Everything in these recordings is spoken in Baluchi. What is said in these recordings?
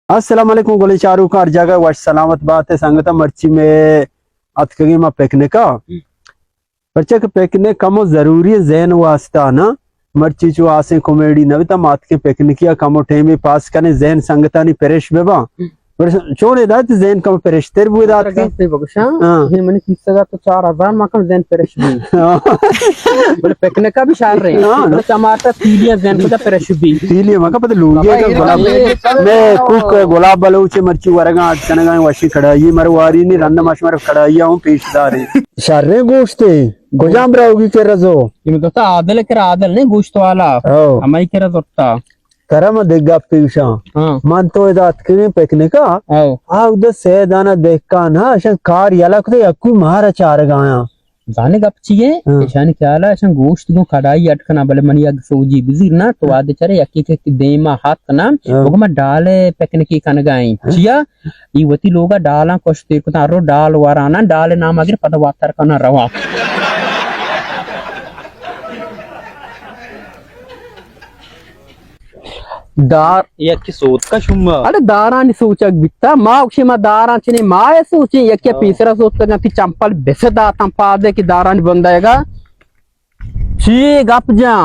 السلام علیکم گلیں چاروکاں، ہر جاگہ وش سلامت بات ئے۔ سنگتاں، مرچی مئے اتکگیں ما پکنک ءَ۔ ہم۔ پرچا کہ پکنک کمو ضروری ذہن واسطہ نا۔ مرچی چو آسیں کامیڈی نہ بیتا، ما اتکیں پکنکی ءَ کمو ٹیمے پاس کنیں، ذہن سنگتانی فریش بہ باں۔ ہم۔ بلے چون ادا ات ذہن کم فریش تر بوئے دات کہ۔ گپے بگوشاں، ہاں۔ یہ منی کیسہ تو چار ہزار ما کم ذہن فریش بی۔ ہاں۔ بلے پکنک ءَ بھی شار رہے۔ ہاں۔ بلے چماٹا تیلیا ذہن کجا فریش بی۔ تیلیا ما کا پتہ لوگی بابا، کا یہ گلاب۔ یہ میں کوک گلاب بلوچ مرچی ورگاں اڈ کنگا وشی کڑائی مرواری نی رند ماش مر کڑائی ہوں پیش دارے۔ شریں گوشتے، کجام براہوئی کرا زو؟ یہ مدتا عادل کرا، عادل نہیں گوشت والا۔ او۔ ہمائی کرا زوتا۔ ترا من دگہ گپے گوشاں۔ ہاں۔ من تو ادا اتکگیں پکنک ءَ۔ او۔ آ ادا سئے دانہ دہکان ہا، اشاں کار یلہ کتہ، یکوئی مارا چارگا آیاں۔ زانے گپ چی ئے؟ ہاں۔ اشانی خیال ءَ اشاں گوشت گوں کڑائی اڈ کناں، بلے منی اگہ سوجی بزیر نا، تو وہدے چرے یکے کہ دیما ہات کناں، ہاں۔ بگو ما ڈال پکنکی کنگا ایں۔ ہاں۔ چیا؟ ای وتی لوگا ڈالاں کش تیر کتاں، رو ڈال واراناں، ڈال نام اگر پدا واتر کناں رواں۔ دار۔ یکی سوتکا شما۔ اڑے دارانی سوچگ بیتا، ما گوشی ما داراں چنی ما اے سوچیں، یکی ہاں۔ پیسرا سوتکا تی چمپل بس داتاں پادے کہ دارانی بندایگا۔ چی گپ جاں؟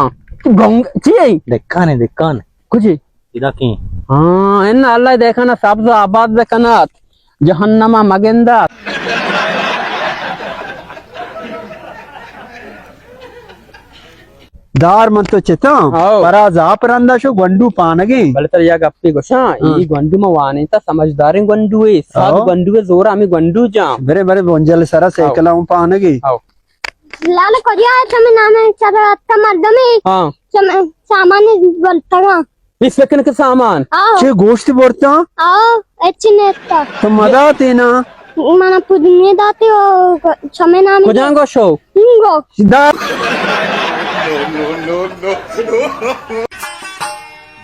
گنگ، چی؟ دکان ہے، دکان۔ کجی؟ ادا کی؟ ہاں، ان اللہ دیکھنا سبز آباد بکنات۔ جہنم ءَ مگندات۔ دار من تو چتاں، ہاؤ۔ پراز آپ رندا شو گونڈو پانگیں۔ بلے ترا یا گپے گوشاں، ہاں۔ ای گونڈو ما وانینتا سمجھداریں گونڈو اے، ساد ہاؤ۔ گونڈو اے زورا ہمیں گونڈو جاں۔ برے برے بونجل سرا ہاؤ۔ سائیکل ہوں پانگیں۔ ہاؤ۔ لالا کجا ہے؟ چمے نام ہے، چرا اتکا مردمے۔ ہاں۔ چمے سامان بلتگا۔ اس پکنک سامان؟ آؤ۔ چے گوشت برتا؟ آؤ، اچ نیتا۔ تو مدا تینا؟ منا پودنی داتے او چمے نام۔ کجان گوشو؟ ہنگو۔ دا۔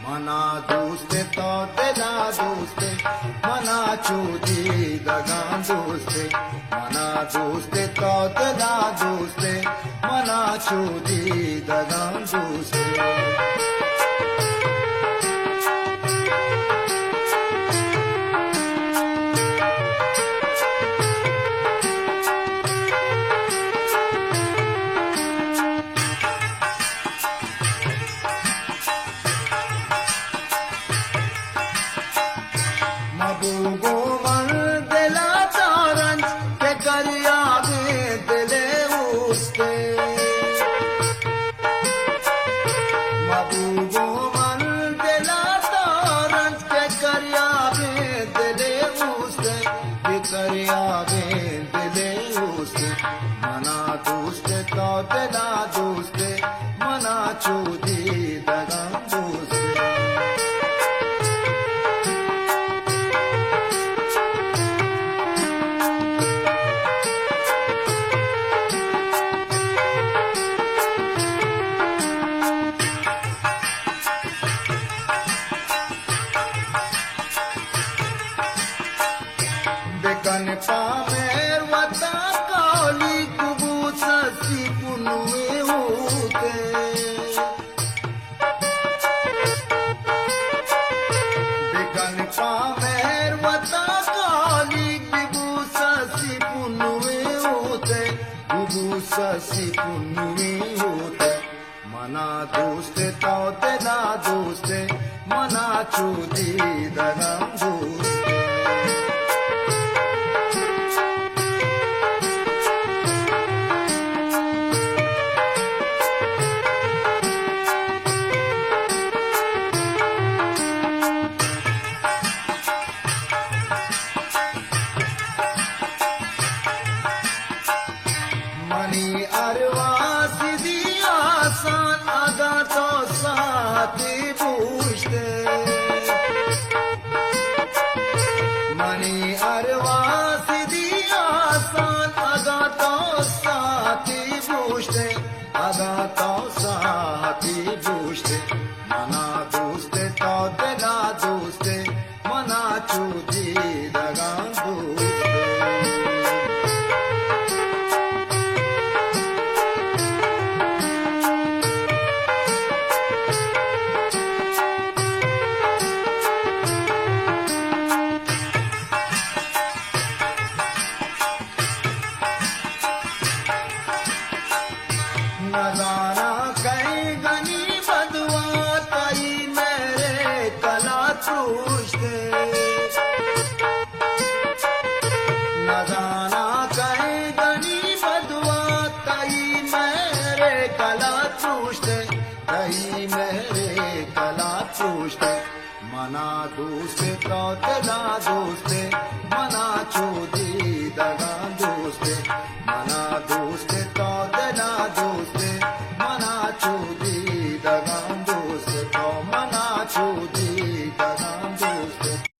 منا دوست تو دلا دوست، منا چو دیدگان دوست، منا دوست تو دلا دوست، منا چو دیدگان دوست۔ مبو گوں من دل ءَ چارنج کہ کریابیں دل ءِ اوست ءَ۔ مبو گوں من دل ءَ چارنج کہ کریابیں دل ءِ اوست ءَ، کہ کریابیں دل ءِ اوست ءَ۔ منا دوست تو دل ءَ دوست، منا چو دیدگاں دوست۔ بکن پا مہر وتا کالی، کبو سسی پنوے ہوتے۔ بکن پا مہر وتا کالی، کبو سسی پنوے ہوتے، کبو سسی پنوے ہوتے۔ منا دوست تو دلا دوست، منا چو دیدگاں دوست۔ منی ارواح سدی آسان اگاں تو ساعتی بوشتے۔ منی ارواح سدی آسان اگاں تو ساعتی بوشتے، اگاں تو ساعتی بوشتے۔ منا دوست تو دلا دوست، منا چو دیدگاں دوست۔ پروشتے، تئی مہرے کلا پروشتے، منا دوست تو تدا دوست، منا چو دید